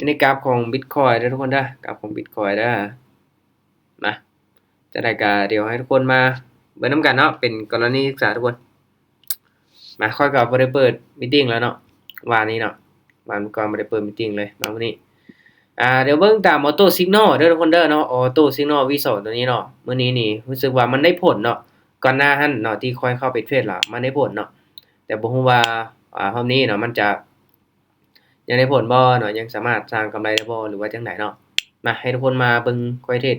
ຢູ່ໃນກຣາຟຂອງບິດຄອຍເດີທຸກຄົນເດີ ກຣາຟຂອງບິດຄອຍເດີ. ມາ ຈັ່ງໃດກໍດຽວໃຫ້ທຸກຄົນມາເບິ່ງນຳກັນເນາະ ເປັນກໍລະນີສຶກສາທຸກຄົນ. ມາ ຂ້ອຍກໍບໍ່ໄດ້ເປີດມີດຕິງແລ້ວເນາະ ວານນີ້ເນາະ ວານກ່ອນບໍ່ໄດ້ເປີດມີດຕິງເລີຍ ມາມື້ນີ້ ອ່າ ດຽວເບິ່ງຕາມອໍໂຕ້ຊິກນໍເດີທຸກຄົນເດີເນາະ ອໍໂຕ້ຊິກນໍວີສອງໂຕນີ້ເນາະ ມື້ນີ້ນີ້ຮູ້ສຶກວ່າມັນໄດ້ຜົນເນາະ. ກ່ອນໜ້າຫັ້ນເນາະ ທີ່ຂ້ອຍເຂົ້າໄປເທຣດລະມັນໄດ້ຜົນເນາະ ແຕ່ບໍ່ຮູ້ວ່າ ອ່າ ຮອບນີ້ເນາະ ມັນຈະ ຍັງໄດ້ຜົນບໍ່ເນາະ ຍັງສາມາດສ້າງກຳໄລໄດ້ບໍ່ ຫຼືວ່າຈັ່ງໃດເນາະ. ມາ ໃຫ້ທຸກຄົນມາເບິ່ງຂ້ອຍເທຣດ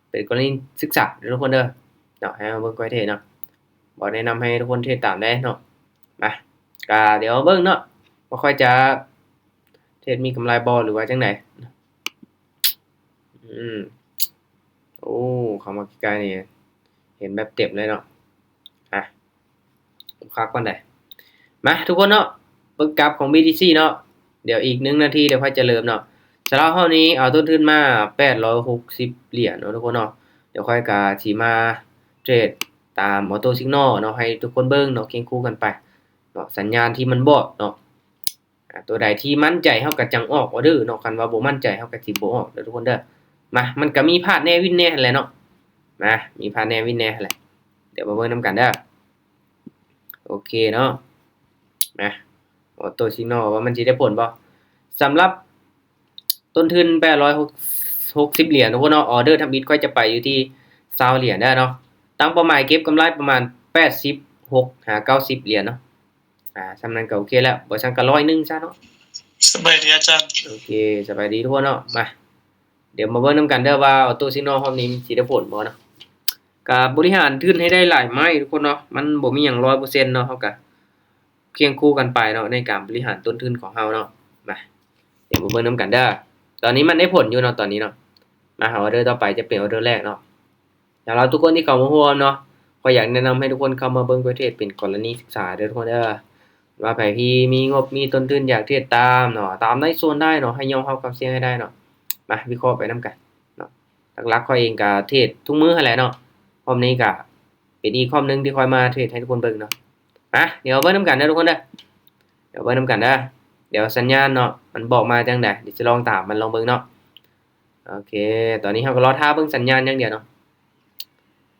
ເປັນກໍລະນີສຶກສາເດີທຸກຄົນເດີເນາະ ໃຫ້ມາເບິ່ງຂ້ອຍເທຣດເນາະ ບໍ່ແນະນຳໃຫ້ທຸກຄົນເທຣດຕາມເດ້ເນາະ. ມາ ກະດຽວມາເບິ່ງເນາະ ວ່າຂ້ອຍຈະເທຣດມີກຳໄລບໍ່ ຫຼືວ່າຈັ່ງໃດ. ອືມ ໂອ້ ເຂົ້າມາໃກ້ໆນີ້ເຫັນແບບເຕັມເລີຍເນາະ ອ່ະ ບໍ່ຄັກປານໃດ. ມາ ທຸກຄົນເນາະ ເບິ່ງກຣາຟຂອງ ບີທີຊີ ເນາະ ດຽວອີກໜຶ່ງນາທີ ດຽວຂ້ອຍຈະເລີ່ມເນາະ. ສຳລັບຮອບນີ້ເອົາຕົ້ນທຶນມາແປດຮ້ອຍຫົກສິບຫຼຽນເນາະທຸກຄົນເນາະ ດຽວຂ້ອຍກະຊິມາເທຣດຕາມອໍໂຕ້ຊິກນໍເນາະ ໃຫ້ທຸກຄົນເບິ່ງເນາະ ຄຽງຄູ່ກັນໄປເນາະ ສັນຍານທີ່ມັນບອກເນາະ. ອ່າ ຕົວໃດທີ່ໝັ້ນໃຈເຮົາກໍຈັ່ງອອກອໍເດີເນາະ ຄັນວ່າບໍ່ໝັ້ນໃຈເຮົາກໍຊິບໍ່ອອກເດີທຸກຄົນເດີ. ມາ ມັນກໍມີພາດແດ່ວິນແດ່ຫັ້ນແຫຼະເນາະ ມາ ມີພາດແດ່ວິນແດ່ຫັ້ນແຫຼະ ດຽວມາເບິ່ງນຳກັນເດີ. ໂອເຄເນາະ ມາ ອໍໂຕ້ຊິກນໍວ່າມັນຊິໄດ້ຜົນບໍ່ ສຳລັບຕົ້ນທຶນແປດຮ້ອຍຫົກສິບຫຼຽນທຸກຄົນເນາະ ອໍເດີທຳອິດຂ້ອຍຈະໄປຢູ່ທີ່ຊາວຫຼຽນເດີເນາະ ຕັ້ງເປົ້າໝາຍເກັບກຳໄລປະມານແປດສິບຫົກຫາເກົ້າສິບຫຼຽນເນາະ. ອ່າ ສ່ຳນັ້ນກໍໂອເຄແລ້ວ ບໍ່ຊັ້ນກໍຮ້ອຍໜຶ່ງຊະເນາະ. ສະບາຍດີອາຈານ. ໂອເຄ ສະບາຍດີທຸກຄົນເນາະ. ມາ ດຽວມາເບິ່ງນຳກັນເດີວ່າອໍໂຕ້ຊິກນໍຮອບນີ້ມັນຊິໄດ້ຜົນບໍ່ເນາະ. ກະບໍລິຫານທຶນໃຫ້ໄດ້ຫຼາຍໄມ້ທຸກຄົນເນາະ ມັນບໍ່ມີຫຍັງຮ້ອຍເປີເຊັນເນາະ ເຮົາກະຄຽງຄູ່ກັນໄປເນາະ ໃນການບໍລິຫານຕົ້ນທຶນຂອງເຮົາເນາະ. ມາ ດຽວມາເບິ່ງນຳກັນເດີ ຕອນນີ້ມັນໄດ້ຜົນຢູ່ເນາະ ຕອນນີ້ເນາະ. ມາ ອໍເດີຕໍ່ໄປຈະເປັນອໍເດີແລກເນາະ. ສຳລັບທຸກຄົນທີ່ເຂົ້າມາຮ່ວມເນາະ ຂ້ອຍຢາກແນະນຳໃຫ້ທຸກຄົນເຂົ້າມາເບິ່ງປະເທດເປັນກໍລະນີສຶກສາເດີທຸກຄົນເດີ ວ່າໃຜທີ່ມີງົບມີຕົ້ນທຶນຢາກເທຣດຕາມເນາະ ຕາມໄດ້ສ່ວນໄດ້ເນາະ ໃຫ້ຍອມຮັບຄວາມສ່ຽງໃຫ້ໄດ້ເນາະ. ມາວິເຄາະໄປນຳກັນເນາະ ຫຼັກໆຂ້ອຍເອງກະເທຣດທຸກມື້ຫັ້ນແຫຼະເນາະ ຮອບນີ້ກະເປັນອີກຮອບໜຶ່ງທີ່ຂ້ອຍມາເທຣດໃຫ້ທຸກຄົນເບິ່ງເນາະ. ມາ ດຽວເບິ່ງນຳກັນເດີທຸກຄົນເດີ ດຽວເບິ່ງນຳກັນເດີ ດຽວສັນຍານເນາະ ມັນບອກມາຈັ່ງໃດ ດຽວຊິລອງຕາມມັນລອງເບິ່ງເນາະ. ໂອເຄ ຕອນນີ້ເຮົາກໍລໍຖ້າເບິ່ງສັນຍານຢ່າງດຽວເນາະ.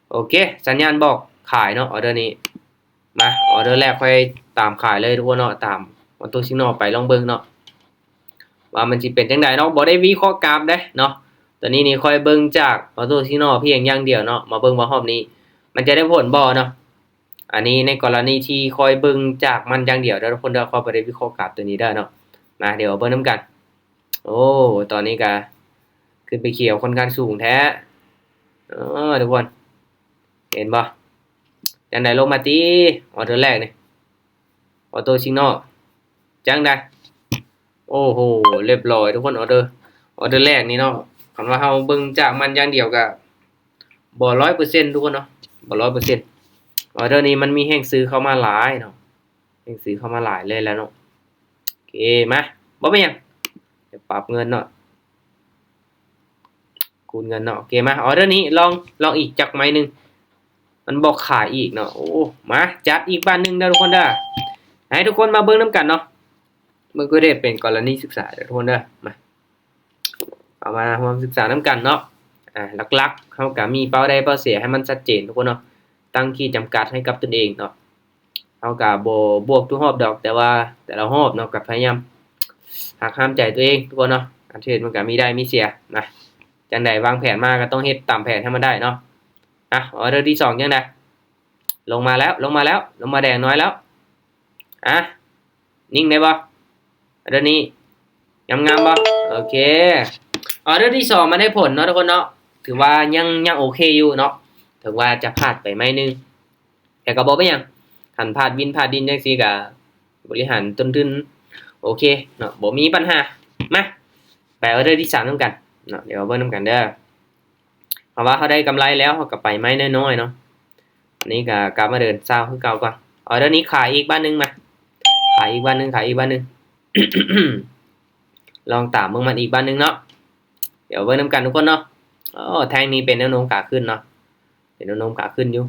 ໂອເຄ ສັນຍານບອກຂາຍເນາະ ອໍເດີນີ້. ມາ ອໍເດີແລກຂ້ອຍຕາມຂາຍເລີຍທຸກຄົນເນາະ ຕາມອໍໂຕ້ຊິກນໍໄປລອງເບິ່ງເນາະ ວ່າມັນຊິເປັນຈັ່ງໃດເນາະ. ບໍ່ໄດ້ວິເຄາະກາບເດ້ເນາະ ຕອນນີ້ນີ້ຂ້ອຍເບິ່ງຈາກອໍໂຕ້ຊິກນໍພຽງຢ່າງດຽວເນາະ ມາເບິ່ງວ່າຮອບນີ້ມັນຈະໄດ້ຜົນບໍ່ເນາະ. ອັນນີ້ໃນກໍລະນີທີ່ຂ້ອຍເບິ່ງຈາກມັນຢ່າງດຽວເດີທຸກຄົນເດີ ຂ້ອຍບໍ່ໄດ້ວິເຄາະກາບຕົວນີ້ເດີເນາະ. ມາ ດຽວເບິ່ງນຳກັນ. ໂອ້ ຕອນນີ້ກະຂຶ້ນໄປຂຽວຄ່ອນຂ້າງສູງແທ້ ເອີ ທຸກຄົນເຫັນບໍ່? ຈັ່ງໃດ ລົງມາຕິ ອໍເດີແລກນີ້ ອໍໂຕ້ຊິກນໍ ຈັ່ງໃດ? ໂອ້ໂຫ ລຽບລ້ອຍທຸກຄົນ ອໍເດີ ອໍເດີແລກນີ້ເນາະ ຄັນວ່າເຮົາເບິ່ງຈາກມັນຢ່າງດຽວກະບໍ່ຮ້ອຍເປີເຊັນທຸກຄົນເນາະ ບໍ່ຮ້ອຍເປີເຊັນ. ອໍເດີນີ້ມັນມີແຮງຊື້ເຂົ້າມາຫຼາຍເນາະ ແຮງຊື້ເຂົ້າມາຫຼາຍເລີຍແຫຼະເນາະ. ໂອເຄ ມາ ບໍ່ເປັນຫຍັງ ດຽວປັບເງິນເນາະ ຄູນເງິນເນາະ. ໂອເຄ ມາ ອໍເດີນີ້ລອງ ລອງອີກຈັກໄມ້ໜຶ່ງ ມັນບອກຂາຍອີກເນາະ. ໂອ້ ມາ ຈັດອີກບາດໜຶ່ງເດີທຸກຄົນເດີ ໃຫ້ທຸກຄົນມາເບິ່ງນຳກັນເນາະ. ເບິ່ງກໍໄດ້ເປັນກໍລະນີສຶກສາເດີທຸກຄົນເດີ ມາ ເຂົ້າມາຮ່ວມສຶກສານຳກັນເນາະ. ອ່າ ຫຼັກໆເຮົາກະມີເປົ້າໄດ້ເປົ້າເສຍໃຫ້ມັນຊັດເຈນທຸກຄົນເນາະ ຕັ້ງຂີດຈຳກັດໃຫ້ກັບຕົນເອງເນາະ. ເຮົາກະບໍ່ບວກທຸກຮອບດອກ ແຕ່ວ່າແຕ່ລະຮອບເນາະ ກະພະຍາຍາມຫັກຫ້າມໃຈຕົວເອງທຸກຄົນເນາະ. ການເທຣດມັນກະມີໄດ້ມີເສຍນະ ຈັ່ງໃດວາງແຜນມາກະຕ້ອງເຮັດຕາມແຜນໃຫ້ມັນໄດ້ເນາະ. ອ່ະ ອໍເດີທີສອງຈັ່ງໃດ? ລົງມາແລ້ວ ລົງມາແລ້ວ ລົງມາແດງນ້ອຍແລ້ວ. ອ່ະ ນິ່ງໄດ້ບໍ່? ອໍເດີນີ້ງາມໆບໍ່? ໂອເຄ ອໍເດີທີສອງມັນໄດ້ຜົນເນາະທຸກຄົນເນາະ ຖືວ່າຍັງ ຍັງໂອເຄຢູ່ເນາະ ເຖິງວ່າຈະພາດໄປໄມ້ໜຶ່ງ ແຕ່ກໍບໍ່ເປັນຫຍັງ ຄັນພາດວິນພາດດິນຈັ່ງຊີ້ກໍບໍລິຫານຕົ້ນທຶນໂອເຄເນາະ ບໍ່ມີບັນຫາ. ມາ ໄປອໍເດີທີສາມນຳກັນເນາະ ດຽວເບິ່ງນຳກັນເດີ. ເພາະວ່າເຮົາໄດ້ກຳໄລແລ້ວ ເຮົາກໍໄປໄມ້ນ້ອຍໆເນາະ. ອັນນີ້ກໍກັບມາເດີນຊາວຄືເກົ່າກ່ອນ. ອໍເດີນີ້ຂາຍອີກບາດໜຶ່ງມາ ຂາຍອີກບາດໜຶ່ງ ຂາຍອີກບາດໜຶ່ງ ລອງຕາມເບິ່ງມັນອີກບາດໜຶ່ງເນາະ. ດຽວເບິ່ງນຳກັນທຸກຄົນເນາະ. ໂອ້ ແທ່ງນີ້ເປັນແນວໂນ້ມຂາຂຶ້ນເນາະ ເປັນແນວໂນ້ມຂາຂຶ້ນຢູ່.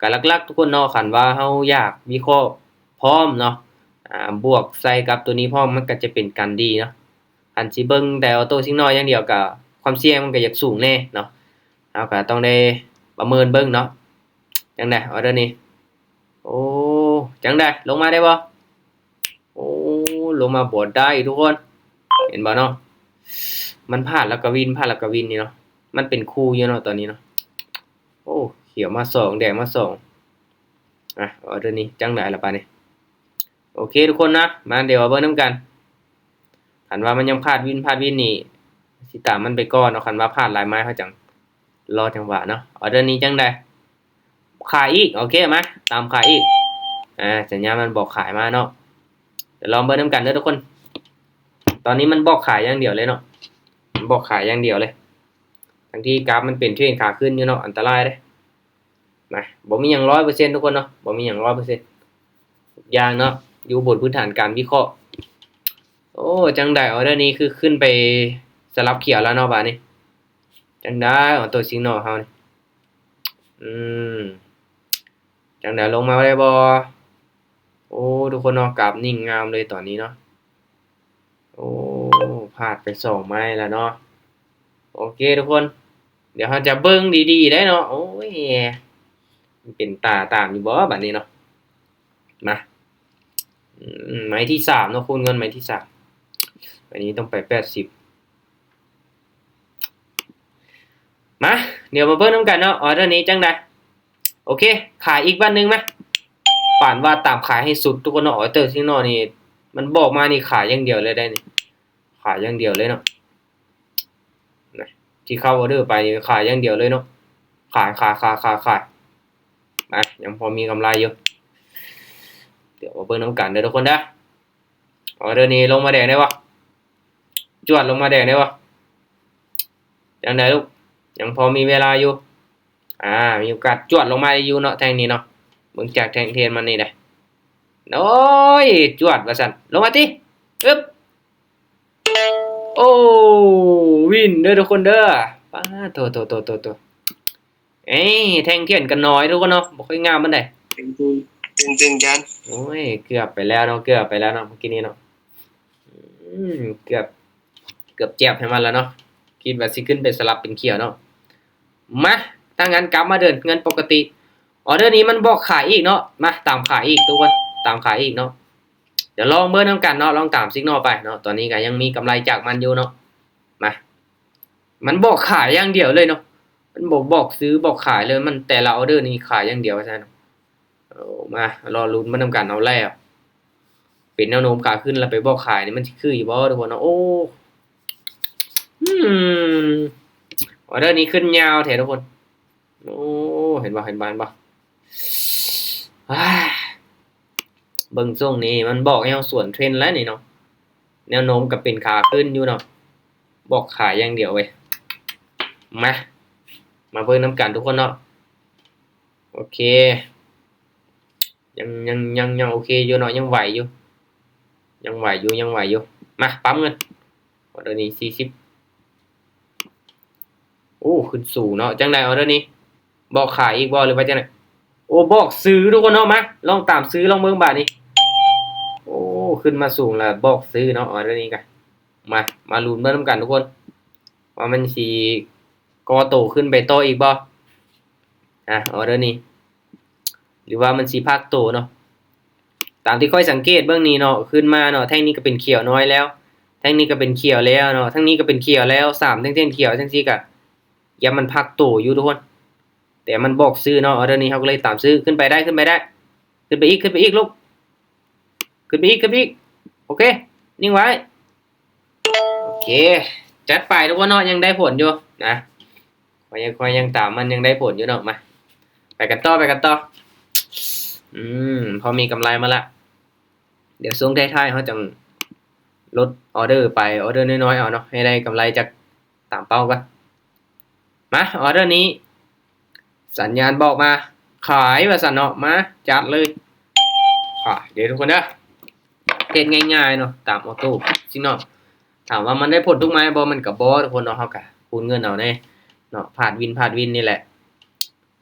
ກໍຫຼັກໆທຸກຄົນເນາະ ຄັນວ່າເຮົາຢາກວິເຄາະພ້ອມເນາະ ອ່າ ບວກໃສ່ກັບຕົວນີ້ພ້ອມ ມັນກໍຈະເປັນການດີເນາະ. ຄັນຊິເບິ່ງແຕ່ອໍໂຕ້ຊິກນໍຢ່າງດຽວ ກໍຄວາມສ່ຽງມັນກໍຢາກສູງແດ່ເນາະ. ເຮົາກໍຕ້ອງໄດ້ປະເມີນເບິ່ງເນາະ. ຈັ່ງໃດ ອໍເດີນີ້? ໂອ້ ຈັ່ງໃດ ລົງມາໄດ້ບໍ່? ໂອ້ ລົງມາບໍ່ໄດ້ທຸກຄົນ ເຫັນບໍ່ເນາະ? ມັນພາດແລ້ວກໍວິນ ພາດແລ້ວກໍວິນນີ້ເນາະ. ມັນເປັນຄູ່ຢູ່ເນາະຕອນນີ້ເນາະ. ໂອ້ ຂຽວມາສອງ ແດງມາສອງ. ອ່ະ ອໍເດີນີ້ຈັ່ງໃດລະບາດນີ້? ໂອເຄທຸກຄົນນະ ມາ ດຽວມາເບິ່ງນຳກັນ. ຄັນວ່າມັນຍັງພາດວິນ ພາດວິນນີ້ ຊິຕາມມັນໄປກ່ອນເນາະ. ຄັນວ່າພາດຫຼາຍໄມ້ ເຮົາຈັ່ງລໍຈັງຫວະເນາະ. ອໍເດີນີ້ຈັ່ງໃດ? ຂາຍອີກ. ໂອເຄ ມາ ຕາມຂາຍອີກ. ອ່າ ສັນຍານມັນບອກຂາຍມາເນາະ. ດຽວລອງເບິ່ງນຳກັນເດີທຸກຄົນ. ຕອນນີ້ມັນບອກຂາຍຢ່າງດຽວເລີຍເນາະ ມັນບອກຂາຍຢ່າງດຽວເລີຍ. ທັງທີ່ກາຟມັນເປັນເທຣນຂາຂຶ້ນຢູ່ເນາະ ອັນຕະລາຍເດ້. ນະ ບໍ່ມີຫຍັງຮ້ອຍເປີເຊັນທຸກຄົນເນາະ ບໍ່ມີຫຍັງຮ້ອຍເປີເຊັນທຸກຢ່າງເນາະ ຢູ່ບົນພື້ນຖານການວິເຄາະ. ໂອ້ ຈັ່ງໃດ ອໍເດີນີ້ຄືຂຶ້ນໄປສະຫຼັບຂຽວແລ້ວເນາະບາດນີ້? ຈັ່ງໃດ ອໍໂຕ້ຊິກນໍເຮົານີ້? ອືມ ຈັ່ງໃດ ລົງມາໄດ້ບໍ່? ໂອ້ ທຸກຄົນເນາະ ກາຟນິ່ງງາມເລີຍຕອນນີ້ເນາະ. ໂອ້ ພາດໄປສອງໄມ້ແລ້ວເນາະ. ໂອເຄທຸກຄົນ ດຽວເຮົາຈະເບິ່ງດີໆໄດ໋ເນາະ. ໂອ້ຍ ມັນເປັນຕາຕາມຢູ່ບໍ່ບາດນີ້ເນາະ? ມາ ອືມ ໄມ້ທີສາມເນາະ ຄູນເງິນໄມ້ທີສາມ. ໄມ້ນີ້ຕ້ອງໄປແປດສິບ. ມາ ດຽວມາເບິ່ງນຳກັນເນາະ ອໍເດີນີ້ຈັ່ງໃດ? ໂອເຄ ຂາຍອີກບາດໜຶ່ງມາ. ປານວ່າຕາມຂາຍໃຫ້ສຸດທຸກຄົນເນາະ. ອໍເດີຊິໂນນີ້ ມັນບອກມານີ້ຂາຍຢ່າງດຽວເລີຍໄດ໋ນີ້ ຂາຍຢ່າງດຽວເລີຍເນາະ. ນະ ທີ່ເຂົ້າອໍເດີໄປນີ້ຂາຍຢ່າງດຽວເລີຍເນາະ. ຂາຍ ຂາຍ ຂາຍ ຂາຍ ຂາຍ. ມາ ຍັງພໍມີກຳໄລຢູ່. ດຽວມາເບິ່ງນຳກັນເດີທຸກຄົນເດີ. ອໍເດີນີ້ລົງມາແດງໄດ້ບໍ່? ຈວດລົງມາແດງໄດ້ບໍ່? ຈັ່ງໃດລູກ? ຍັງພໍມີເວລາຢູ່. ອ່າ ມີໂອກາດຈວດລົງມາໄດ້ຢູ່ເນາະ ແທ່ງນີ້ເນາະ. ເບິ່ງຈາກແທ່ງທຽນມັນນີ້ໄດ໋. ໂອ້ຍ ຈວດວ່າຊັ້ນ. ລົງມາຕິ. ອຶບ. ໂອ້ ວິນເດີທຸກຄົນເດີ. ປາດໂທ້ໆໆ. ເອີຍ ແທ່ງທຽນກໍນ້ອຍທຸກຄົນເນາະ ບໍ່ຄ່ອຍງາມປານໃດ. ເກັ່ງໆ ຈານ. ໂອ້ຍ ເກືອບໄປແລ້ວເນາະ ເກືອບໄປແລ້ວເນາະ ເມື່ອກີ້ນີ້ເນາະ. ອືມ ເກືອບ ເກືອບແຈບໃຫ້ມັນແລ້ວເນາະ. ຄິດວ່າຊິຂຶ້ນໄປສະຫຼັບເປັນຂຽວເນາະ. ມາ ຖ້ານັ້ນກັບມາເດີນເງິນປົກກະຕິ. ອໍເດີນີ້ມັນບອກຂາຍອີກເນາະ. ມາ ຕາມຂາຍອີກທຸກຄົນ ຕາມຂາຍອີກເນາະ. ດຽວລອງເບິ່ງນຳກັນເນາະ ລອງຕາມຊິກນໍໄປເນາະ. ຕອນນີ້ກໍຍັງມີກຳໄລຈາກມັນຢູ່ເນາະ. ມາ ມັນບອກຂາຍຢ່າງດຽວເລີຍເນາະ ມັນບໍ່ບອກຊື້ບອກຂາຍເລີຍ. ມັນແຕ່ລະອໍເດີນີ້ຂາຍຢ່າງດຽວວ່າຊັ້ນ. ເອົາ ມາ ລໍລຸ້ນມານຳກັນ. ເອົາແລ້ວ ເປັນແນວໂນ້ມຂາຂຶ້ນແລ້ວໄປບອກຂາຍນີ້ ມັນຊິຄືຢູ່ບໍ່ທຸກຄົນເນາະ? ໂອ້ ອືມ ອໍເດີນີ້ຂຶ້ນຍາວແທ້ທຸກຄົນ. ໂອ້ ເຫັນບໍ່ ເຫັນບໍ່ ເຫັນບໍ່? ອາ ເບິ່ງຊົງນີ້ມັນບອກໃຫ້ເຮົາສວນເທຣນແລ້ວນີ້ເນາະ. ແນວໂນ້ມກໍເປັນຂາຂຶ້ນຢູ່ເນາະ ບອກຂາຍຢ່າງດຽວເວີຍ. ມາ ມາເບິ່ງນຳກັນທຸກຄົນເນາະ. ໂອເຄ ຍັງ ຍັງ ຍັງ ຍັງໂອເຄຢູ່ເນາະ ຍັງໄຫວຢູ່ ຍັງໄຫວຢູ່ ຍັງໄຫວຢູ່. ມາ ປ້ຳເງິນ ອໍເດີນີ້ສີ່ສິບ. ໂອ້ ຂຶ້ນສູງເນາະ. ຈັ່ງໃດອໍເດີນີ້ ບອກຂາຍອີກບໍ່ ຫຼືວ່າຈັ່ງໃດ? ໂອ້ ບອກຊື້ທຸກຄົນເນາະ. ມາ ລອງຕາມຊື້ລອງເບິ່ງບາດນີ້. ໂອ້ ຂຶ້ນມາສູງແລ້ວບອກຊື້ເນາະ ອໍເດີນີ້ກະ. ມາ ມາລຸ້ນເບິ່ງນຳກັນທຸກຄົນ ວ່າມັນຊິກໍ່ໂຕຂຶ້ນໄປຕໍ່ອີກບໍ່ ອ່າ ອໍເດີນີ້ ຫຼືວ່າມັນຊິພັກໂຕເນາະ. ຕາມທີ່ຂ້ອຍສັງເກດເບິ່ງນີ້ເນາະ ຂຶ້ນມາເນາະ ແທ່ງນີ້ກໍເປັນຂຽວນ້ອຍແລ້ວ ແທ່ງນີ້ກໍເປັນຂຽວແລ້ວເນາະ ແທ່ງນີ້ກໍເປັນຂຽວແລ້ວ ສາມແທ່ງຂຽວຈັ່ງຊີ້ກະ ຢ້ານມັນພັກໂຕຢູ່ທຸກຄົນ. ແຕ່ມັນບອກຊື້ເນາະ ອໍເດີນີ້ເຮົາກໍເລີຍຕາມຊື້. ຂຶ້ນໄປໄດ້ ຂຶ້ນໄປໄດ້ ຂຶ້ນໄປອີກ ຂຶ້ນໄປອີກລູກ ຂຶ້ນໄປອີກ ຂຶ້ນໄປອີກ. ໂອເຄ ນິ່ງໄວ້. ໂອເຄ ຈັດໄປທຸກຄົນເນາະ ຍັງໄດ້ຜົນຢູ່ນະ ຂ້ອຍຍັງ ຂ້ອຍຍັງຕາມມັນ ຍັງໄດ້ຜົນຢູ່ເນາະ. ມາ ໄປກັນຕໍ່ ໄປກັນຕໍ່. ອືມ ພໍມີກຳໄລມາລະ ດຽວຊ່ວງທ້າຍໆເຮົາຈັ່ງລົດອໍເດີໄປ ອໍເດີນ້ອຍໆເອົາເນາະ ໃຫ້ໄດ້ກຳໄລຈັກຕາມເປົ້າກ່ອນ. ມາ ອໍເດີນີ້ ສັນຍານບອກມາ ຂາຍວ່າຊັ້ນເນາະ. ມາ ຈັດເລີຍ ຂາຍເດີທຸກຄົນເດີ. ເຮັດງ່າຍໆເນາະ ຕາມອໍໂຕ້ຊິເນາະ. ຖາມວ່າມັນໄດ້ຜົນທຸກໄມ້ບໍ່? ມັນກໍບໍ່ທຸກຄົນເນາະ ເຮົາກໍຄູນເງິນເອົາແດ່ເນາະ ພາດວິນ ພາດວິນນີ້ແຫຼະ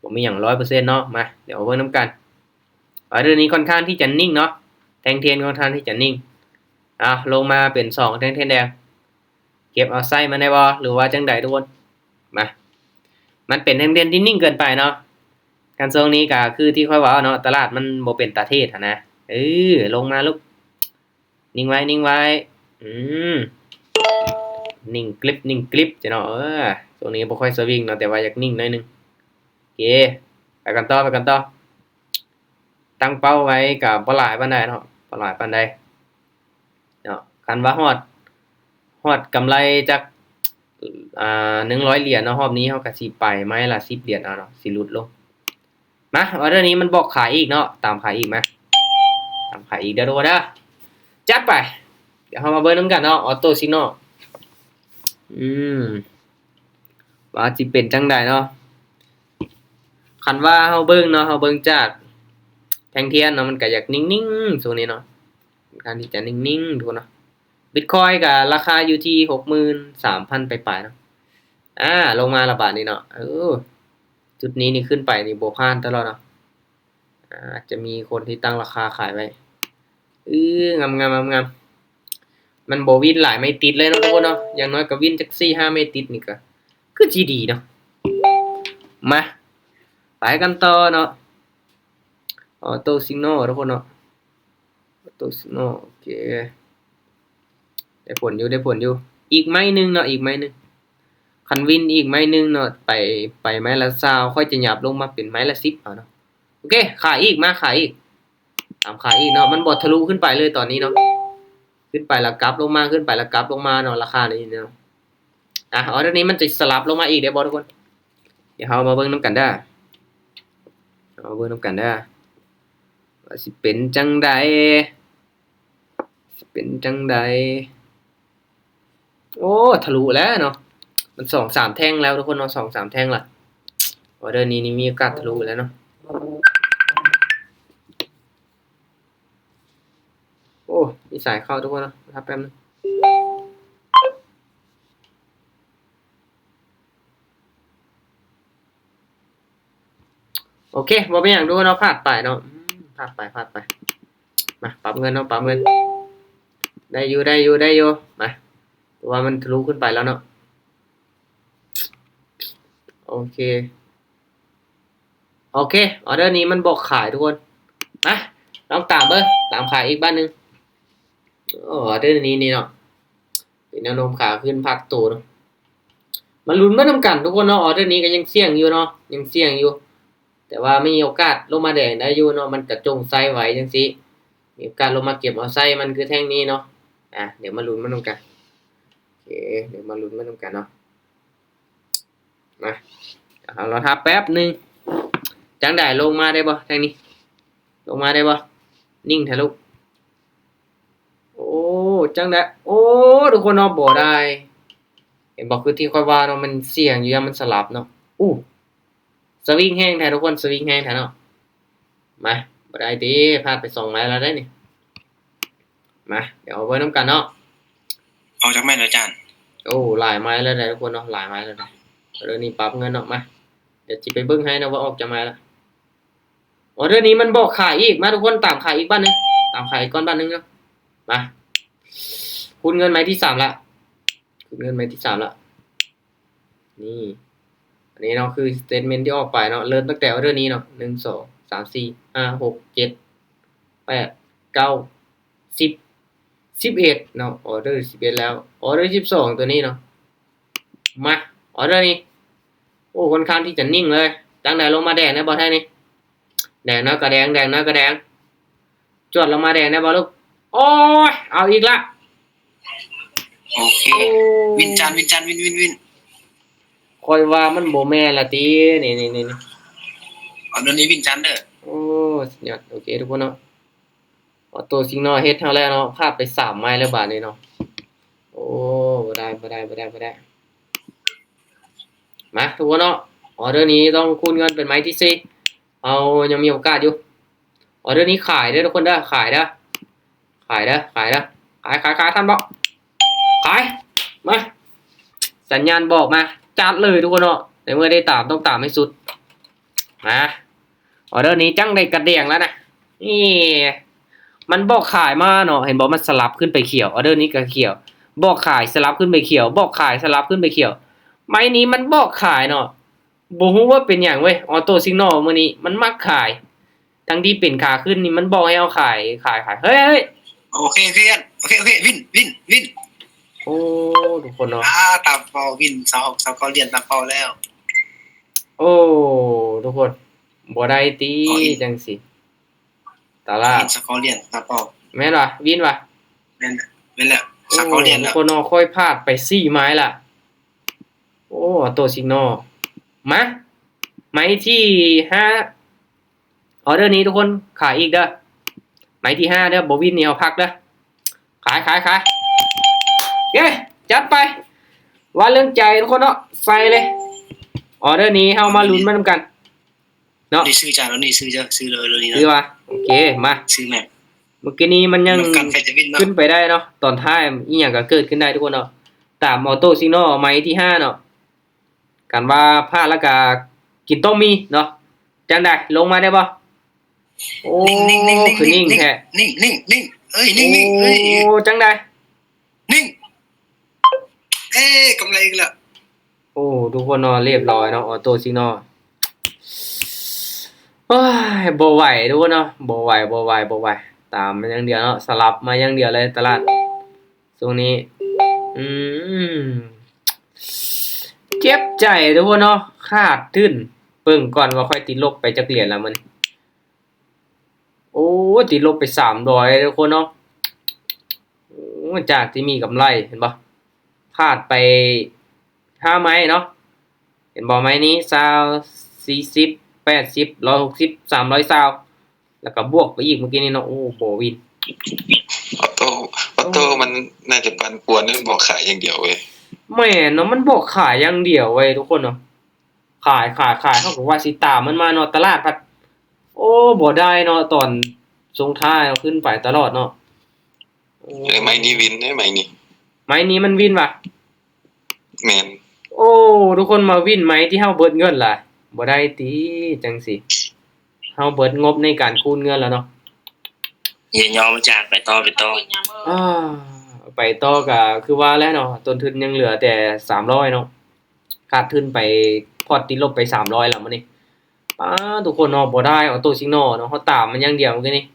ບໍ່ມີຫຍັງຮ້ອຍເປີເຊັນເນາະ. ມາ ດຽວເບິ່ງນຳກັນ. ອໍເດີນີ້ຂ້ອນຂ້າງທີ່ຈະນິ່ງເນາະ ແທ່ງທຽນຂ້ອນຂ້າງທີ່ຈະນິ່ງ. ເອົາ ລົງມາເປັນສອງແທ່ງທຽນແດງ. ເກັບເອົາໄຊມັນໄດ້ບໍ່ ຫຼືວ່າຈັ່ງໃດທຸກຄົນ? ມາ ມັນເປັນແທ່ງທຽນທີ່ນິ່ງເກີນໄປເນາະ. ຄັນຊ່ວງນີ້ກໍຄືທີ່ຂ້ອຍເວົ້າເນາະ ຕະຫຼາດມັນບໍ່ເປັນຕາເທດຫັ້ນນະ. ເອີ ລົງມາລູກ. ນິ່ງໄວ້ ນິ່ງໄວ້. ອືມ ນິ່ງກຣິບ ນິ່ງກຣິບເຈົ້າເນາະ. ເອີ ຊ່ວງນີ້ບໍ່ຄ່ອຍສະວິງເນາະ ແຕ່ວ່າຢາກນິ່ງໜ້ອຍໜຶ່ງ. ໂອເຄ ໄປກັນຕໍ່ ໄປກັນຕໍ່. ຕັ້ງເປົ້າໄວ້ກໍບໍ່ຫຼາຍປານໃດເນາະ ບໍ່ຫຼາຍປານໃດເນາະ. ຄັນວ່າຮອດ ຮອດກຳໄລຈັກ ອ່າ ໜຶ່ງຮ້ອຍຫຼຽນເນາະ ຮອບນີ້ເຮົາກໍຊິໄປໄມ້ລະສິບຫຼຽນເອົາເນາະ ຊິຫຼຸດລົງ. ມາ ອໍເດີນີ້ມັນບອກຂາຍອີກເນາະ ຕາມຂາຍອີກມາ ຕາມຂາຍອີກເດີທຸກຄົນເດີ. ຈັດໄປ ດຽວເຮົາມາເບິ່ງນຳກັນເນາະ ອໍໂຕ້ຊິໂນ ອືມ ວ່າຊິເປັນຈັ່ງໃດເນາະ. ຄັນວ່າເຮົາເບິ່ງເນາະ ເຮົາເບິ່ງຈາກແທ່ງທຽນເນາະ ມັນກໍຢາກນິ່ງໆ ຊ່ວງນີ້ເນາະ ຂ້ອນຂ້າງທີ່ຈະນິ່ງໆ ທຸກຄົນເນາະ. ບິດຄອຍກໍລາຄາຢູ່ທີ່ຫົກໝື່ນສາມພັນປາຍໆ ເນາະ. ອາ ລົງມາລະບາດນີ້ເນາະ. ເອີ ຈຸດນີ້ນີ້ຂຶ້ນໄປນີ້ບໍ່ຜ່ານຕະຫຼອດເນາະ. ອາ ອາດຈະມີຄົນທີ່ຕັ້ງລາຄາຂາຍໄວ້. ອື ງາມໆໆໆ. ມັນບໍ່ວິນຫຼາຍໄມ້ຕິດເລີຍເນາະ ທຸກຄົນເນາະ. ຢ່າງໜ້ອຍກໍວິນຈັກສີ່ຫ້າໄມ້ຕິດນີ້ກໍຄືຊິດີເນາະ. ມາ ໄປກັນຕໍ່ເນາະ. ອໍໂຕ້ຊິໂນ ທຸກຄົນເນາະ. ອໍໂຕ້ຊິໂນ ໂອເຄ ໄດ້ຜົນຢູ່ ໄດ້ຜົນຢູ່. ອີກໄມ້ໜຶ່ງເນາະ ອີກໄມ້ໜຶ່ງ. ຄັນວິນອີກໄມ້ໜຶ່ງເນາະ ໄປ ໄປໄມ້ລະຊາວ ຂ້ອຍຈະຫຍັບລົງມາເປັນໄມ້ລະສິບເອົາເນາະ. ໂອເຄ ຂາຍອີກ ມາຂາຍອີກ ຕາມຂາຍອີກເນາະ. ມັນບໍ່ທະລຸຂຶ້ນໄປເລີຍຕອນນີ້ເນາະ ຂຶ້ນໄປລະກັບລົງມາ ຂຶ້ນໄປລະກັບລົງມາເນາະ ລາຄານີ້ເນາະ. ອາ ອໍເດີນີ້ມັນຈະສະຫຼັບລົງມາອີກໄດ້ບໍ່ທຸກຄົນ? ດຽວເຮົາມາເບິ່ງນຳກັນເດີ ເຮົາມາເບິ່ງນຳກັນເດີ ວ່າຊິເປັນຈັ່ງໃດ ຊິເປັນຈັ່ງໃດ. ໂອ້ ທະລຸແລ້ວເນາະ ມັນສອງສາມແທ່ງແລ້ວທຸກຄົນເນາະ ສອງສາມແທ່ງລະ. ອໍເດີນີ້ນີ້ມີໂອກາດທະລຸແລ້ວເນາະ. ໂອ້ ມີສາຍເຂົ້າທຸກຄົນເນາະ ຖ້າແປັບໜຶ່ງ. ໂອເຄ ບໍ່ເປັນຫຍັງທຸກຄົນເນາະ ພາດໄປເນາະ ອືມ ພາດໄປ ພາດໄປ. ມາ ປັບເງິນເນາະ ປັບເງິນ. ໄດ້ຢູ່ ໄດ້ຢູ່ ໄດ້ຢູ່ ມາ ເພາະວ່າມັນທະລຸຂຶ້ນໄປແລ້ວເນາະ. ໂອເຄ ໂອເຄ ອໍເດີນີ້ມັນບອກຂາຍທຸກຄົນ. ມາ ລອງຕາມເບິ່ງ ຕາມຂາຍອີກບາດໜຶ່ງ. ອໍເດີນີ້ນີ້ເນາະ ເປັນແນວໂນ້ມຂາຂຶ້ນພັກໂຕເນາະ. ມາລຸ້ນເບິ່ງນຳກັນທຸກຄົນເນາະ. ອໍເດີນີ້ກໍຍັງສ່ຽງຢູ່ເນາະ ຍັງສ່ຽງຢູ່ ແຕ່ວ່າມີໂອກາດລົງມາແດງໄດ້ຢູ່ເນາະ ມັນກະຈົ່ງໄຊໄວຈັ່ງຊີ້ ມີໂອກາດລົງມາເກັບເອົາໄຊມັນຄືແທ່ງນີ້ເນາະ. ອາ ດຽວມາລຸ້ນມານຳກັນ ໂອເຄ ດຽວມາລຸ້ນມານຳກັນເນາະ. ມາ ເຮົາລໍຖ້າແປັບໜຶ່ງ. ຈັ່ງໃດ ລົງມາໄດ້ບໍ່ແທ່ງນີ້ ລົງມາໄດ້ບໍ່? ນິ່ງແທ້ລູກ. ໂອ້ ຈັ່ງໃດ ໂອ້ ທຸກຄົນເນາະ ບໍ່ໄດ້ ເຫັນບໍ່ ຄືທີ່ຂ້ອຍວ່າເນາະ ມັນສ່ຽງຢູ່ ຢ້ານມັນສະຫຼັບເນາະ. ອູ້ ສະວິງແຮງແທ້ທຸກຄົນ ສະວິງແຮງແທ້ເນາະ. ມາ ບໍ່ໄດ້ຕິ ພາດໄປສອງໄມ້ແລ້ວເດ້ນີ້. ມາ ດຽວເອົາເບິ່ງນຳກັນເນາະ. ອອກຈັກໄມ້ແລ້ວອາຈານ? ໂອ້ ຫຼາຍໄມ້ແລ້ວເດ້ທຸກຄົນເນາະ ຫຼາຍໄມ້ແລ້ວເດ້. ດຽວນີ້ປັບເງິນເນາະ ມາ ດຽວຊິໄປເບິ່ງໃຫ້ເນາະວ່າອອກຈັກໄມ້ແລ້ວ. ອໍເດີນີ້ມັນບອກຂາຍອີກ ມາທຸກຄົນ ຕາມຂາຍອີກບາດໜຶ່ງ ຕາມຂາຍອີກກ່ອນບາດໜຶ່ງເນາະ. ມາ ຄູນເງິນໄມ້ທີສາມລະ ຄູນເງິນໄມ້ທີສາມລະ. ນີ້ ອັນນີ້ເນາະ ຄືສະເຕດເມັນທີ່ອອກໄປເນາະ ເລີ່ມຕັ້ງແຕ່ອໍເດີນີ້ເນາະ ໜຶ່ງ ສອງ ສາມ ສີ່ ຫ້າ ຫົກ ເຈັດ ແປດ ເກົ້າ ສິບ ສິບເອັດເນາະ ອໍເດີສິບເອັດແລ້ວ ອໍເດີສິບສອງ ຕົວນີ້ເນາະ. ມາ ອໍເດີນີ້ ໂອ້ ຂ້ອນຂ້າງທີ່ຈະນິ່ງເລີຍ. ຈັ່ງໃດ ລົງມາແດງໄດ້ບໍ່ແທ້ນີ້? ແດງນ້ອຍກໍແດງ ແດງນ້ອຍກໍແດງ ຈວດລົງມາແດງໄດ້ບໍ່ລູກ? ໂອ້ຍ ເອົາອີກລະ. ໂອເຄ ໂອ້ ວິນຈັນ ວິນຈັນ ວິນ ວິນ ວິນ. ຂ້ອຍວ່າມັນບໍ່ແມ່ນລະຕິ ນີ້ໆໆ ນີ້ ເອົາໂດນນີ້ວິນຈັນເດີ. ໂອ້ ສຸດຍອດ. ໂອເຄທຸກຄົນເນາະ ອໍໂຕ້ຊິງນໍເຮັດເຮົາແລ້ວເນາະ ພາດໄປສາມໄມ້ແລ້ວບາດນີ້ເນາະ. ໂອ້ ບໍ່ໄດ້ ບໍ່ໄດ້ ບໍ່ໄດ້ ບໍ່ໄດ້. ມາທຸກຄົນເນາະ ອໍເດີນີ້ຕ້ອງຄູນເງິນເປັນໄມ້ທີສີ່ ເຮົາຍັງມີໂອກາດຢູ່. ອໍເດີນີ້ຂາຍເດີທຸກຄົນເດີ ຂາຍເດີ ຂາຍເດີ ຂາຍເດີ ຂາຍ ຂາຍ ຂາຍ ທັນບໍ່? ຂາຍ ມາ ສັນຍານບອກມາ ຈັດເລີຍທຸກຄົນເນາະ ໃນເມື່ອໄດ້ຕາມ ຕ້ອງຕາມໃຫ້ສຸດ. ມາ ອໍເດີນີ້ຈັ່ງໄດ້ກະແດງແລ້ວນະ ນີ້ ມັນບອກຂາຍມາເນາະ ເຫັນບໍ່ ມັນສະຫຼັບຂຶ້ນໄປຂຽວ ອໍເດີນີ້ກະຂຽວ ບອກຂາຍສະຫຼັບຂຶ້ນໄປຂຽວ ບອກຂາຍສະຫຼັບຂຶ້ນໄປຂຽວ. ໄມ້ນີ້ມັນບອກຂາຍເນາະ ບໍ່ຮູ້ວ່າເປັນຫຍັງເວີຍ. ອອໂຕ້ຊິກນໍມື້ນີ້ມັນມັກຂາຍ ທັງທີ່ເປັນຂາຂຶ້ນນີ້ມັນບອກໃຫ້ເຮົາຂາຍ ຂາຍ ຂາຍ. ເຮີ້ຍ ເຮີ້ຍ ໂອເຄ ໂອເຄ ໂອເຄ ວິນ ວິນ ວິນ. ໂອ້ ທຸກຄົນເນາະ ອາ ຕາມເປົ້າ ວິນ ຊາວຫົກ ຊາວເກົ້າຫຼຽນ ຕາມເປົ້າແລ້ວ. ໂອ້ ທຸກຄົນ ບໍ່ໄດ້ຕິ ໂອ້ຍ ຈັ່ງຊີ້ ຕະຫຼາດ ຊາວເກົ້າຫຼຽນ ຕາມເປົ້າ. ແມ່ນຫວາ? ວິນຫວາ? ແມ່ນ ແມ່ນແລ້ວ ໂອ້ ຊາວເກົ້າຫຼຽນແລ້ວ ທຸກຄົນເນາະ. ຂ້ອຍພາດໄປສີ່ໄມ້ລະ. ໂອ້ ອອໂຕ້ຊິກນໍ ມາ ໄມ້ທີຫ້າ ອອເດີນີ້ທຸກຄົນຂາຍອີກເດີ ໄມ້ທີຫ້າເດີ. ບໍ່ວິນນີ້ເຮົາພັກເດີ ຂາຍ ຂາຍ ຂາຍ. ເຢ້ ຈັດໄປ ວ່າເລື່ອງໃຈທຸກຄົນເນາະ ໃສ່ເລີຍ. ອອເດີນີ້ເຮົາມາລຸ້ນມານຳກັນເນາະ. ນີ້ຊື້ຈານ ເອົານີ້ຊື້ເດີ ຊື້ເລີຍ ເລີຍນີ້ ຄືວ່າ ໂອເຄ ມາ ຊື້ແມ່ນ. ເມື່ອກີ້ນີ້ມັນຍັງຂຶ້ນໄປໄດ້ເນາະ ຕອນທ້າຍອີ່ຫຍັງກໍເກີດຂຶ້ນໄດ້ທຸກຄົນເນາະ. ຕາມອອໂຕ້ຊິກນໍໄມ້ທີຫ້າເນາະ ຄັນວ່າພາດແລ້ວກະກິນຕົ້ມໝີ່ເນາະ. ຈັ່ງໃດ ລົງມາໄດ້ບໍ່? ໂອ້ ຄືນິ່ງແທ້ ນິ່ງ ນິ່ງ ເອີຍ ນິ່ງ ນິ່ງ ເອີຍ. ໂອ້ ຈັ່ງໃດ ນິ່ງ ເອີຍ ກຳໄລອີກແລ້ວ. ໂອ້ ທຸກຄົນເນາະ ລຽບຮ້ອຍເນາະ ອອໂຕ້ຊິກນໍ. ໂອ້ຍ ບໍ່ໄຫວທຸກຄົນເນາະ ບໍ່ໄຫວ ບໍ່ໄຫວ ບໍ່ໄຫວ. ຕາມມາຢ່າງດຽວເນາະ ສະຫຼັບມາຢ່າງດຽວເລີຍຕະຫຼາດ ຊ່ວງນີ້ ອືມ ເຈັບໃຈທຸກຄົນເນາະ ຂາດທຶນ. ເບິ່ງກ່ອນວ່າຂ້ອຍຕິດລົບໄປຈັກຫຼຽນລະມື້ນີ້. ໂອ້ ຕິດລົບໄປສາມຮ້ອຍທຸກຄົນເນາະ. ໂອ້ ຈາກທີ່ມີກຳໄລ ເຫັນບໍ່ ພາດໄປຫ້າໄມ້ເນາະ. ເຫັນບໍ່ ໄມ້ນີ້ ຊາວ ສີ່ສິບ ແປດສິບ ຮ້ອຍຫົກສິບ ສາມຮ້ອຍຊາວ ແລ້ວກໍບວກໄປອີກເມື່ອກີ້ນີ້ເນາະ. ໂອ້ ບໍ່ວິນ ອອໂຕ້ ອອໂຕ້ ໂອ້ ມັນໜ້າຈະປັ່ນປ່ວນ ມັນບອກຂາຍຢ່າງດຽວເວີຍ. ແມ່ນເນາະ ມັນບອກຂາຍຢ່າງດຽວເວີຍທຸກຄົນເນາະ. ຂາຍ ຂາຍ ຂາຍ ເຮົາກໍວ່າຊິຕາມມັນມາເນາະ ຕະຫຼາດພັດ ໂອ້ ບໍ່ໄດ້ເນາະ ຕອນຊ່ວງທ້າຍເນາະ ຂຶ້ນໄປຕະຫຼອດເນາະ. ໂອ້ ເອີ ໄມ້ນີ້ວິນເດ້ ໄມ້ນີ້ ໄມ້ນີ້ມັນວິນຫວາ? ແມ່ນ ໂອ້ ທຸກຄົນມາວິນໄມ້ທີ່ເຮົາເບິດເງິນລະ ບໍ່ໄດ້ຕິ ຈັ່ງຊີ້ ເຮົາເບິດງົບໃນການຄູນເງິນແລ້ວເນາະ. ຢ່າຍອມ ອາຈານ ໄປຕໍ່ ໄປຕໍ່. ອາ ໄປຕໍ່ກະຄືວ່າແຫຼະເນາະ ຕົ້ນທຶນຍັງເຫຼືອແຕ່ສາມຮ້ອຍເນາະ. ຂາດທຶນໄປ ພອດຕິດລົບໄປສາມຮ້ອຍແລ້ວມື້ນີ້. ປ້າ ທຸກຄົນເນາະ ບໍ່ໄດ້ ອອໂຕ້ຊິກນໍເນາະ ເຮົາຕາມມັນຢ່າງດຽວມື້ກີ້ນີ້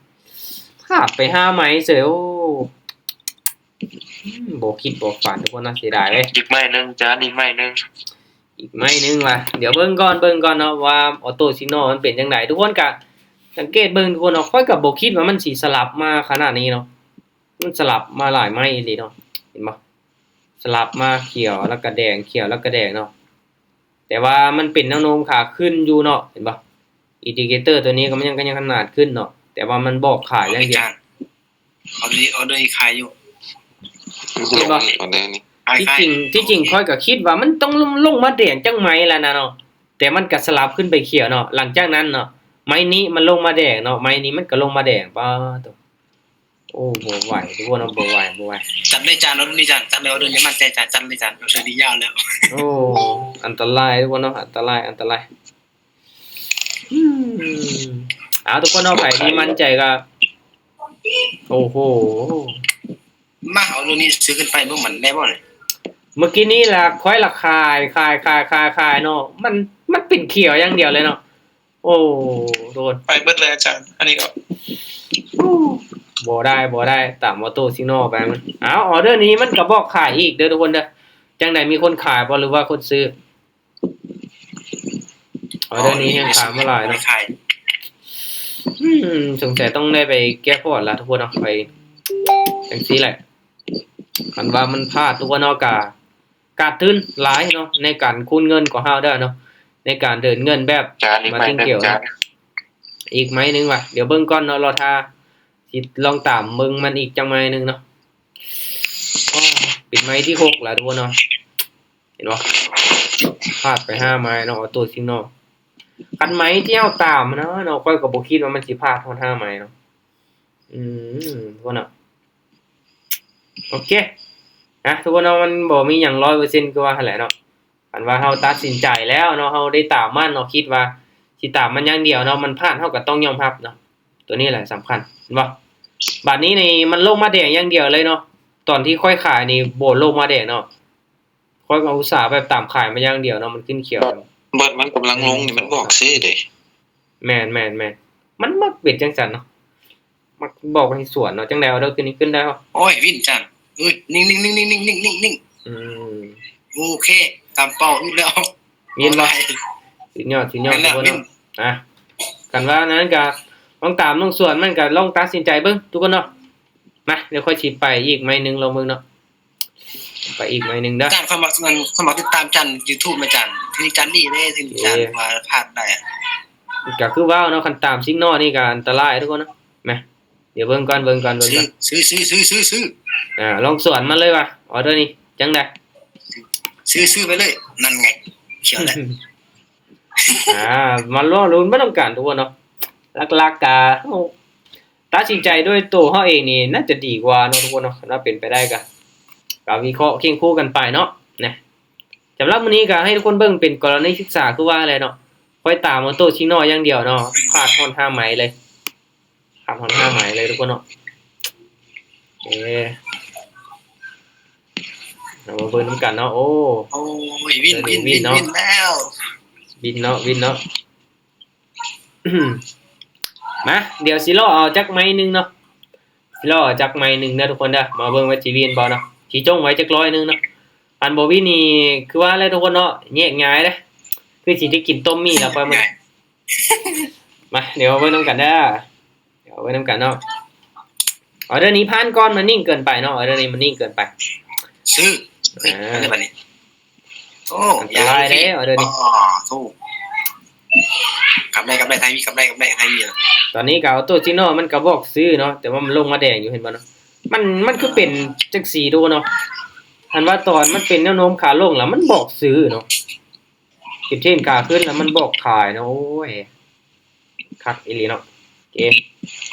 ພາດໄປຫ້າໄມ້ເສີຍ. ໂອ້ ອືມ ບໍ່ຄິດບໍ່ຝັນທຸກຄົນເນາະ ເສຍດາຍເວີຍ. ອີກໄມ້ໜຶ່ງ ຈານ ອີກໄມ້ໜຶ່ງ ອີກໄມ້ໜຶ່ງວ່າ ດຽວເບິ່ງກ່ອນ ເບິ່ງກ່ອນເນາະ ວ່າອອໂຕ້ຊິກນໍມັນເປັນຈັ່ງໃດ. ທຸກຄົນກະສັງເກດເບິ່ງທຸກຄົນເນາະ ຂ້ອຍກະບໍ່ຄິດວ່າມັນຊິສະຫຼັບມາຂະໜາດນີ້ເນາະ. ມັນສະຫຼັບມາຫຼາຍໄມ້ອີ່ຫຼີເນາະ ເຫັນບໍ່? ສະຫຼັບມາຂຽວ ແລ້ວກະແດງ ຂຽວ ແລ້ວກະແດງເນາະ. ແຕ່ວ່າມັນເປັນແນວໂນ້ມຂາຂຶ້ນຢູ່ເນາະ ເຫັນບໍ່? ອິນດິເຄເຕີຕົວນີ້ກໍມັນຍັງ ກໍຍັງຂະໜາດຂຶ້ນເນາະ ແຕ່ວ່າມັນບອກຂາຍຢ່າງດຽວ. ອອເດີນີ້ ອອເດີນີ້ຂາຍຢູ່ ເຫັນບໍ່? ອອເດີນີ້ ທີ່ຈິງ ທີ່ຈິງຂ້ອຍກໍຄິດວ່າມັນຕ້ອງລົງ ລົງມາແດງຈັກໄມ້ແລ້ວນະເນາະ ແຕ່ມັນກໍສະຫຼັບຂຶ້ນໄປຂຽວເນາະ. ຫຼັງຈາກນັ້ນເນາະ ໄມ້ນີ້ມັນລົງມາແດງເນາະ ໄມ້ນີ້ມັນກໍລົງມາແດງ. ປ້າໂຕ ໂອ້ ບໍ່ໄຫວທຸກຄົນເນາະ ບໍ່ໄຫວ ບໍ່ໄຫວ. ຈັດເລີຍຈານ ເອົາເລື່ອງນີ້ຈານ ຈັດເລີຍ ເອົາເລື່ອງນີ້ໝັ້ນໃຈຈານ ຈັດເລີຍຈານ ເອົາເລື່ອງນີ້ຍາວແລ້ວ. ໂອ້ ອັນຕະລາຍທຸກຄົນເນາະ ອັນຕະລາຍ ອັນຕະລາຍ. ອືມ ເອົາ ທຸກຄົນເນາະ ໃຜທີ່ໝັ້ນໃຈກໍ ໂອ້ໂຫ ມາ ເອົາເລື່ອງນີ້ຊື້ຂຶ້ນໄປເບິ່ງ ມັນໄດ້ບໍ່ນີ້? ເມື່ອກີ້ນີ້ລະ ຂ້ອຍລະຂາຍ ຂາຍ ຂາຍ ຂາຍ ຂາຍເນາະ ມັນ ມັນເປັນຂຽວຢ່າງດຽວເລີຍເນາະ. ໂອ້ ໂດນ ໄປເບິດເລີຍອາຈານ ອັນນີ້ກໍ ໂອ້ ບໍ່ໄດ້ ບໍ່ໄດ້ ຕາມອອໂຕ້ຊິໂນໄປມັນ. ເອົາ ອອເດີນີ້ມັນກໍບອກຂາຍອີກເດີທຸກຄົນເດີ. ຈັ່ງໃດ ມີຄົນຂາຍບໍ່ ຫຼືວ່າຄົນຊື້? ອອເດີນີ້ແຮງຂາຍມາຫຼາຍເນາະ. ອືມ ສົງໄສຕ້ອງໄດ້ໄປແກ້ພອດລະທຸກຄົນເນາະ ໄປຈັ່ງຊີ້ແຫຼະ. ຄັນວ່າມັນພາດທຸກຄົນເນາະ ກະ ຂາດທຶນຫຼາຍເນາະ ໃນການຄູນເງິນຂອງເຮົາເດີເນາະ ໃນການເດີນເງິນແບບມາຕິງກຽວເນາະ. ອີກໄມ້ໜຶ່ງວ່າ ດຽວເບິ່ງກ່ອນເນາະ ລໍຖ້າ ຊິລອງຕາມເບິ່ງມັນອີກຈັກໄມ້ໜຶ່ງເນາະ. ໂອ້ ເປັນໄມ້ທີຫົກແລ້ວທຸກຄົນເນາະ ເຫັນບໍ່? ພາດໄປຫ້າໄມ້ເນາະ ອອໂຕ້ຊິໂນ. ຄັນໄມ້ທີ່ເຮົາຕາມນະເນາະ ຂ້ອຍກໍບໍ່ຄິດວ່າມັນຊິພາດຮອດຫ້າໄມ້ເນາະ. ອືມ ທຸກຄົນເນາະ ໂອເຄ ນະ ທຸກຄົນເນາະ ມັນບໍ່ມີຫຍັງຮ້ອຍເປີເຊັນ ຄືວ່າຫັ້ນແຫຼະເນາະ. ຄັນວ່າເຮົາຕັດສິນໃຈແລ້ວເນາະ ເຮົາໄດ້ຕາມມັນເນາະ ຄິດວ່າຊິຕາມມັນຢ່າງດຽວເນາະ ມັນພາດ ເຮົາກໍຕ້ອງຍອມຮັບເນາະ. ຕົວນີ້ແຫຼະສຳຄັນ ເຫັນບໍ່? ບາດນີ້ນີ້ມັນລົງມາແດງຢ່າງດຽວເລີຍເນາະ. ຕອນທີ່ຂ້ອຍຂາຍນີ້ບໍ່ລົງມາແດງເນາະ. ຂ້ອຍກໍອຸດສ່າແບບຕາມຂາຍມາຢ່າງດຽວເນາະ ມັນຂຶ້ນຂຽວ. ບັດ ບັດມັນກຳລັງລົງນີ້ມັນບອກຊື້ເດ້. ແມ່ນໆໆ ມັນມັກເປັນຈັ່ງຊັ້ນເນາະ ມັກບອກໃຫ້ສວນເນາະ. ຈັ່ງໃດ ອອເດີຄືນນີ້ຂຶ້ນແລ້ວ? ໂອ້ຍ ວິນຈັງ ອື ນິ່ງໆໆໆໆໆ. ອືມ ໂອເຄ ຕາມເປົ້າອີກແລ້ວ ວິນບໍ່? ສຸດຍອດ ສຸດຍອດ ທຸກຄົນເນາະ. ອ່ະ ຄັນວ່ານັ້ນກໍລອງຕາມນ້ອງສວນ ມັນກໍລອງຕັດສິນໃຈເບິ່ງທຸກຄົນເນາະ. ມາ ດຽວຂ້ອຍຊິໄປອີກໄມ້ໜຶ່ງ ລອງເບິ່ງເນາະ. ໄປອີກໄມ້ໜຶ່ງເດີ. ອາຈານ ຂ້ອຍມັກ ຂ້ອຍມັກຕິດຕາມຈານຢູທູບອາຈານ ທີ່ອາຈານດີເດ້ ທີ່ອາຈານວ່າພາດໄດ້. ກໍຄືເວົ້າເນາະ ຄັນຕາມຊິກນໍນີ້ກໍອັນຕະລາຍທຸກຄົນເນາະ. ມາ ດຽວເບິ່ງກ່ອນ ເບິ່ງກ່ອນ ເບິ່ງກ່ອນ. ຊື້ ຊື້ ຊື້ ຊື້ ຊື້ ຊື້ ອ່າ ລອງສວນມາເລີຍວ່າ ອອເດີນີ້ຈັ່ງໃດ? ຊື້ ຊື້ໄປເລີຍ. ນັ້ນໄງ ຂຽວແລ້ວ. ອ່າ ມາລໍລຸ້ນໄປນຳກັນທຸກຄົນເນາະ. ຫຼັກໆ ກະເຮົາຕັດສິນໃຈດ້ວຍໂຕເຮົາເອງນີ້ໜ້າຈະດີກວ່າເນາະທຸກຄົນເນາະ. ຄັນວ່າເປັນໄປໄດ້ກະ ກະວິເຄາະຄຽງຄູ່ກັນໄປເນາະ ນະ. ສຳລັບມື້ນີ້ກະໃຫ້ທຸກຄົນເບິ່ງເປັນກໍລະນີສຶກສາ ຄືວ່າແຫຼະເນາະ. ຂ້ອຍຕາມເອົາໂຕຊິງນໍຢ່າງດຽວເນາະ ພາດຮອດຫ້າໄມ້ເລີຍ ພາດຮອດຫ້າໄມ້ເລີຍທຸກຄົນເນາະ. ເອີ ເຮົາມາເບິ່ງນຳກັນເນາະ. ໂອ້ ໂອ້ຍ ວິນ ວິນ ວິນ ວິນແລ້ວ ວິນເນາະ ວິນເນາະ. ມາ ດຽວຊິລໍເອົາຈັກໄມ້ໜຶ່ງເນາະ ຊິລໍເອົາຈັກໄມ້ໜຶ່ງເດີທຸກຄົນເດີ. ມາເບິ່ງວ່າຊິວິນບໍ່ເນາະ ຊິຈົ່ງໄວ້ຈັກຮ້ອຍໜຶ່ງເນາະ. ຄັນບໍ່ວິນນີ້ຄືວ່າແຫຼະທຸກຄົນເນາະ ແຍກຍ້າຍເດ້ ຄືຊິໄດ້ກິນຕົ້ມໝີ່ແລ້ວຂ້ອຍມື້ນີ້. ມາ ດຽວມາເບິ່ງນຳກັນເດີ ດຽວມາເບິ່ງນຳກັນເນາະ. ອອເດີນີ້ຜ່ານກ່ອນ ມັນນິ່ງເກີນໄປເນາະ ອອເດີນີ້ມັນນິ່ງເກີນໄປ. ຊື້ ເອີ ອັນນີ້ບັດນີ້ ໂອ້ ອັນຕະລາຍເດ້ ອອເດີນີ້. ອໍ ໂທ້ ກຳໄດ້ ກຳໄດ້ ໄທມີ ກຳໄດ້ ກຳໄດ້ ໄທມີ. ຕອນນີ້ກໍເອົາໂຕຊິງນໍ ມັນກໍບອກຊື້ເນາະ ແຕ່ວ່າມັນລົງມາແດງຢູ່ ເຫັນບໍ່ເນາະ. ມັນ ມັນຄືເປັນຈັ່ງຊີ້ໂດເນາະ. ຄັນວ່າຕອນມັນເປັນແນວໂນ້ມຂາລົງລະມັນບອກຊື້ເນາະ ເປັນເທຣນຂາຂຶ້ນລະມັນບອກຂາຍເນາະ. ໂອ້ຍ ຄັກອີ່ຫຼີເນາະ. ໂອເຄ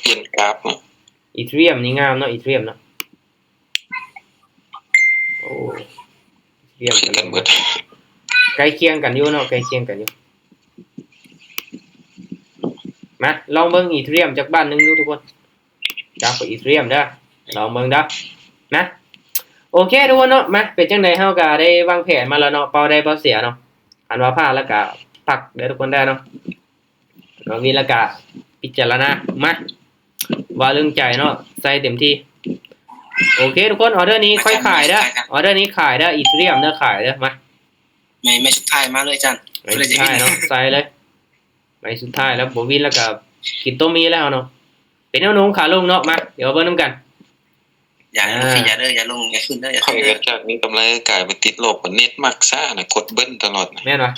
ປ່ຽນກາບເນາະ. ອີເທີຣຽມນີ້ງາມເນາະ ອີເທີຣຽມເນາະ. ໂອ້ ຄືກັນເບິດ ໃກ້ຄຽງກັນຢູ່ເນາະ ໃກ້ຄຽງກັນຢູ່. ມາ ລອງເບິ່ງອີເທີຣຽມຈັກບາດໜຶ່ງດູທຸກຄົນ. ຈັບອີເທີຣຽມເດີ ລອງເບິ່ງເດີນະ. ໂອເຄທຸກຄົນເນາະ ມາ ເປັນຈັ່ງໃດ ເຮົາກໍໄດ້ວາງແຜນມາແລ້ວເນາະ ເປົ່າໄດ້ເປົ່າເສຍເນາະ. ຄັນວ່າພາດແລ້ວກໍພັກເດີທຸກຄົນເດີເນາະ. ເນາະ ວິນລະກະພິຈາລະນາ ມາ ວ່າເລື່ອງໃຈເນາະ ໃສ່ເຕັມທີ່. ໂອເຄທຸກຄົນ ອອເດີນີ້ຂ້ອຍຂາຍເດີ ອອເດີນີ້ຂາຍເດີ ອີເທີຣຽມເດີ ຂາຍເດີ. ມາ ໄມ້ ໄມ້ສຸດທ້າຍມາເລີຍອາຈານ ໄມ້ສຸດທ້າຍເນາະ ໃສ່ເລີຍ. ໄມ້ສຸດທ້າຍແລ້ວ ບໍ່ວິນແລ້ວກະກິນໂຕມີແລ້ວເນາະ. ເປັນແນວໂນ້ມຂາລົງເນາະ ມາ ດຽວເບິ່ງນຳກັນ. ຢ່າເດີ ອ່າ ຢ່າເດີ ຢ່າລົງ ຢ່າຂຶ້ນເດີ ຢ່າຂຶ້ນເດີ. ຂ້ອຍກໍຈາກມີກຳໄລກາຍເປັນຕິດລົບ ເນັດມັກຊ້ານະ ກົດເບິ່ງຕະຫຼອດ. ແມ່ນຫວາ?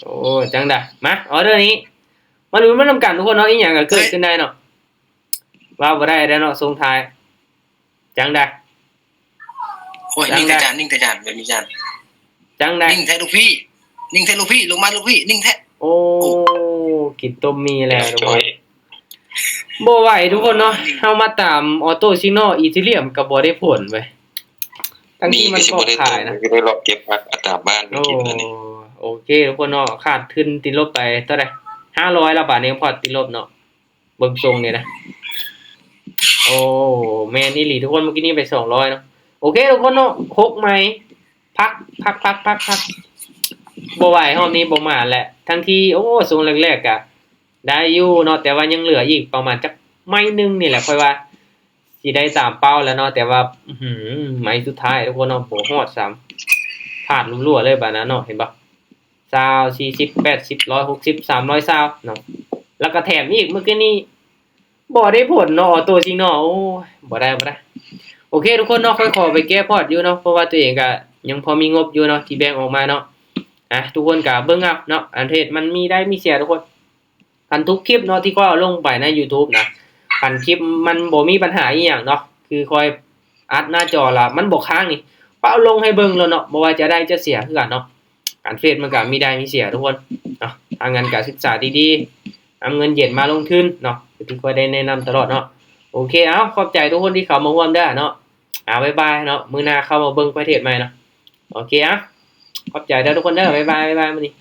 ໂອ້ ຈັ່ງໃດ ມາ ອອເດີນີ້ ມາລຸ້ນມານຳກັນທຸກຄົນເນາະ ອີ່ຫຍັງກໍເກີດຂຶ້ນໄດ້ເນາະ ເວົ້າບໍ່ໄດ້ເດ້ເນາະ ສົ່ງທ້າຍ. ຈັ່ງໃດ? ໂອ້ຍ ຈັ່ງໃດ? ນິ່ງແທ້ຈານ ນິ່ງແທ້ຈານ ແບບນີ້ຈານ. ຈັ່ງໃດ? ນິ່ງແທ້ລູກພີ່ ນິ່ງແທ້ລູກພີ່ ລົງມາລູກພີ່ ນິ່ງແທ້. ໂອ້ ໂອ້ ກິນຕົ້ມມີແລ້ວທຸກຄົນ. ບໍ່ໄຫວທຸກຄົນເນາະ ເຮົາມາຕາມອອໂຕ້ຊິງນໍ ອີເທີຣຽມກໍບໍ່ໄດ້ຜົນເວີຍ ທັງທີ່ມັນບອກຂາຍນະ ກໍໄດ້ເລາະເກັບຜັກຕາມບ້ານໄປກິນອັນນີ້. ໂອ້ ໂອເຄທຸກຄົນເນາະ ຂາດທຶນຕິດລົບໄປເທົ່າໃດ? ຫ້າຮ້ອຍແລ້ວ ບາດນີ້ພອດຕິດລົບເນາະ ເບິ່ງຊົງນີ້ນະ. ໂອ້ ແມ່ນອີ່ຫຼີທຸກຄົນ ມື້ກີ້ນີ້ໄປສອງຮ້ອຍເນາະ. ໂອເຄທຸກຄົນເນາະ ຫົກໄມ້ ພັກ ພັກ ພັກ ພັກ ພັກ ບໍ່ໄຫວ ຮອບນີ້ບໍ່ມາແຫຼະ ທັງທີ່ ໂອ້ ຊົງແລກໆກະ ໄດ້ຢູ່ເນາະ ແຕ່ວ່າຍັງເຫຼືອອີກປະມານຈັກໄມ້ໜຶ່ງນີ້ແຫຼະ ຂ້ອຍວ່າຊິໄດ້ຕາມເປົ້າແລ້ວເນາະ ແຕ່ວ່າ ອືຫື ໄມ້ສຸດທ້າຍທຸກຄົນເນາະ ບໍ່ຮອດຊ້ຳ ພາດລົວໆເລີຍບາດນັ້ນເນາະ ເຫັນບໍ່? ຊາວ ສີ່ສິບ ແປດສິບ ຮ້ອຍຫົກສິບ ສາມຮ້ອຍຊາວເນາະ ແລ້ວກໍແຖມອີກ ມື້ກີ້ນີ້ບໍ່ໄດ້ຜົນເນາະ ອອໂຕ້ຊິງນໍ ໂອ້ຍ ບໍ່ໄດ້ ບໍ່ໄດ້. ໂອເຄທຸກຄົນເນາະ ຂ້ອຍຂໍໄປແກ້ພອດຢູ່ເນາະ ເພາະວ່າຕົວເອງກໍຍັງພໍມີງົບຢູ່ເນາະ ທີ່ແບ່ງອອກມາເນາະ. ອ່ະ ທຸກຄົນກໍເບິ່ງເອົາເນາະ ອັນເທດມັນມີໄດ້ມີເສຍທຸກຄົນ. ຄັນທຸກຄລິບເນາະທີ່ຂ້ອຍເອົາລົງໄປໃນຢູທູບນະ ຄັນຄລິບມັນບໍ່ມີບັນຫາອີ່ຫຍັງເນາະ ຄືຂ້ອຍອັດໜ້າຈໍລະມັນບໍ່ຄ້າງນີ້ ປະລົງໃຫ້ເບິ່ງໂລດເນາະ ບໍ່ວ່າຈະໄດ້ຈະເສຍຄືກັນເນາະ. ການເທຣດມັນກໍມີໄດ້ມີເສຍທຸກຄົນເນາະ ຫາເງິນກໍສຶກສາດີໆ ນຳເງິນເຢັນມາລົງທຶນເນາະ ຄືທີ່ຂ້ອຍໄດ້ແນະນຳຕະຫຼອດເນາະ. ໂອເຄ ເອົາ ຂອບໃຈທຸກຄົນທີ່ເຂົ້າມາຮ່ວມເດີເນາະ. ເອົາ ບາຍບາຍເນາະ ມື້ໜ້າເຂົ້າມາເບິ່ງຂ້ອຍເທຣດໃໝ່ເນາະ. ໂອເຄ ເອົາ ຂອບໃຈເດີທຸກຄົນເດີ ບາຍບາຍ ບາຍບາຍ ມື້ນີ້.